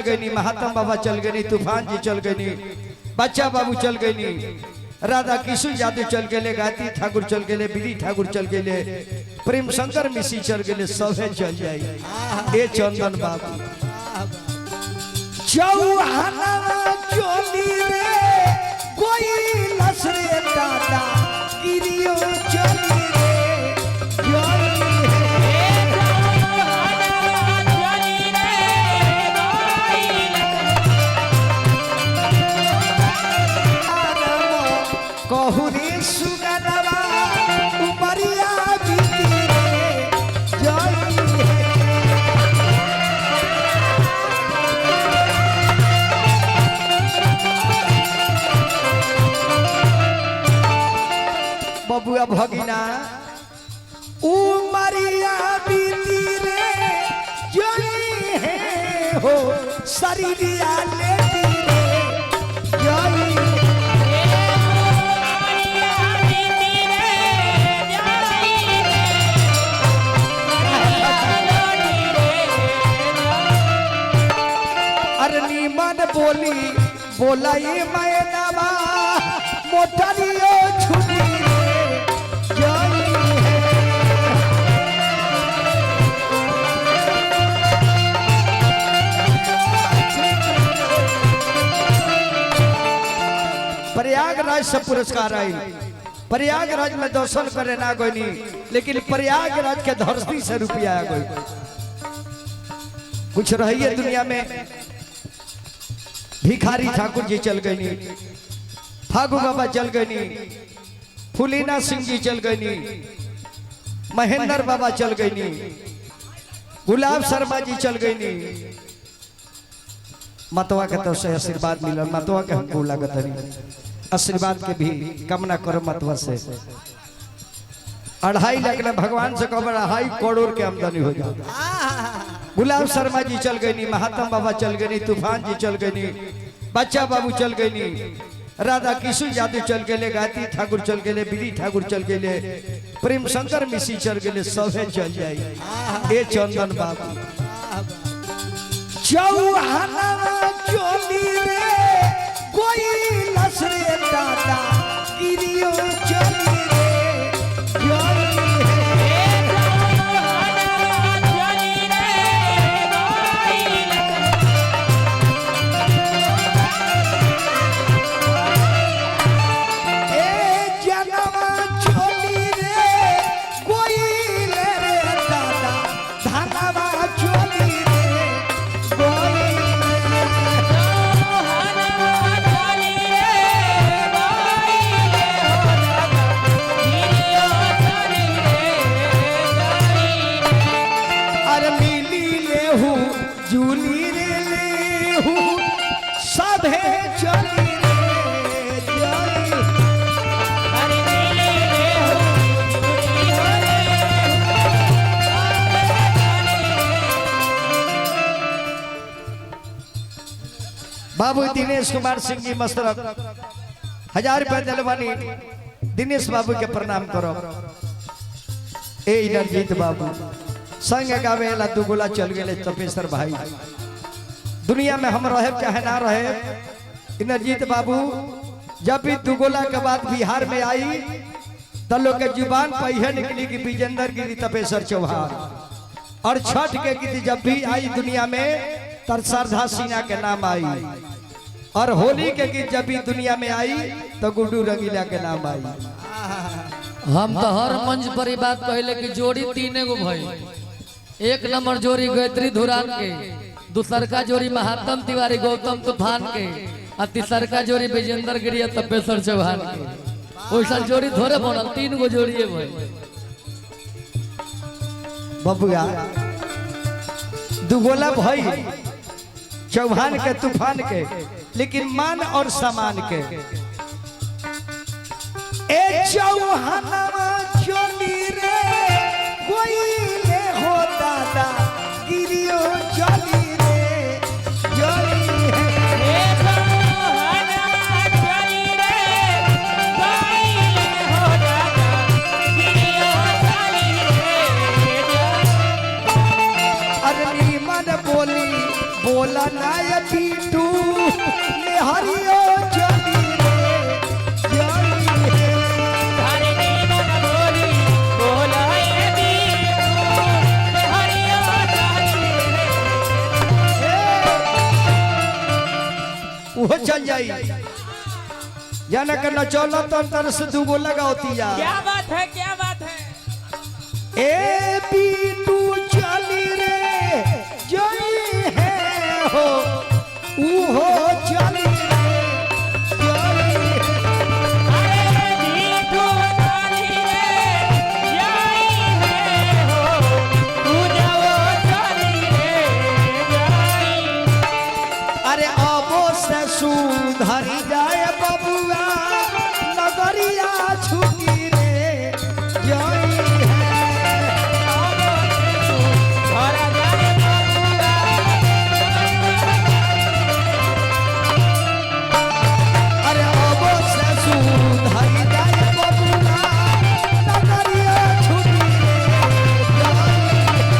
गईनी, महात्मा बाबा चल गईनी, तूफान जी चल गईनी, बच्चा बाबू चल गईनी, राधा किशोर यादव चल गए, गायत्री ठाकुर चल गए, बीरी ठाकुर चल गए, प्रेम शंकर मिश्री चल गए, सभे चल जाई। ए चंदन बाबू चौहाना चोली रे कोई लसरे दादा गिरियो चली रे जोई रे। कहुरी सुगनवा उमरिया बीती रे जोई रे। बबुआ भगिना उमरिया बीती रे जोई है हो शरीरिया लेती रे जोई। अरे नीमन बोली बोलाई मैनवा मोटरियो छुटी रे जोई है। प्रयागराज से पुरस्कार आई, प्रयागराज में दर्शन करे ना गईनी, लेकिन प्रयागराज के धरती से रुपया आ गई। कुछ रही दुनिया में भिखारी ठाकुर जी चल गईनी, फागू बाबा चल गईनी, फुलीना सिंह जी चल गईनी, महेंद्र बाबा चल गईनी, गुलाब शर्मा जी चल गईनी। मतवा के तरफ से आशीर्वाद मिलल, मतवा के हमको लागत है आशीर्वाद के भी कामना करो मतवा से। 2.5 लाख ना भगवान से कहो 2.5 करोड़ के आमदनी हो जाए। गुलाब शर्मा जी चल गईनी, महात्मा बाबा चल गईनी, तूफान जी चल गईनी, बच्चा बाबू चल गईनी, राधा किशोर यादव चल गए, गायत्री ठाकुर चल गए, बीरी ठाकुर चल गए, प्रेम शंकर मिश्री चल गए, सभे चल जाई। ए चंदन बाबू चौहाना चोली रे कोई लसरे दादा गिरियो चली रे जोई रे। ए जनवा चोली रे कोई ले रे दादा धनवा चोली रे कोई रे। अरे मिली लेहू जूली रे लेहू सभे चली रे जोई। बाबू दिनेश कुमार सिंह जी मस्तरक 1000 रुपया दिलवानी, दिनेश बाबू के प्रणाम करो। ए इनरजीत बाबू संग गावेला दुगोला चल गए तपेश्वर भाई। दुनिया में हम रहे चाहे ना रहे, इनरजीत बाबू जब भी दुगोला के बाद बिहार में आई तो लोग के जुबान पहिए निकली कि विजेंद्र गिरी तपेश्वर चौहान। और छठ के गीत जब भी आई दुनिया में तर श्रद्धा सिन्हा के नाम आई, और होली के गीत जब भी दुनिया में आई तो गुड्डू रंगीला के नाम आई। हम तो हर मंच पर ई बात कहले कि जोड़ी 3 गो भाई, एक नंबर जोड़ी गायत्री धुरान के, दूसरका जोड़ी महात्म तिवारी गौतम तूफान के, और तीसरका जोड़ी विजेंद्र गिरी तपेश्वर चौहान के। वैसा जोड़ी थोड़े बनल, 3 गो जोड़ी है भाई। बबुआ दुगोला भाई चौहान के तूफान के, लेकिन मान और सामान के। ए चौहानवा चली रे कोई ले हो दादा गिरियो चली रे जोई रे। अरे नीमन बोली बोला ना जाए पीटू हरियो चली रे जाई है। हरे मन बोली बोलाए बीटू हरियो चली रे। उहो चल जाई जाने के न चलो तो अंतर से दूगो लगावती जा। क्या बात है, क्या बात है। ए बीटू चली रे जई है हो उहो चली रे जई है। अरे बीटू चली रे जाई है हो तू जाओ चली रे जाई। अरे अबो से सुधरी जाए बबुआ नगरिया छुटी रे जई है। धरा जाए बबुआ। अरे अबो से सुधरी जाए बबुआ नगरिया छुटी रे जई है।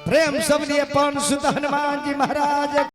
प्रेम सब लिए पवन सुत हनुमान जी महाराज।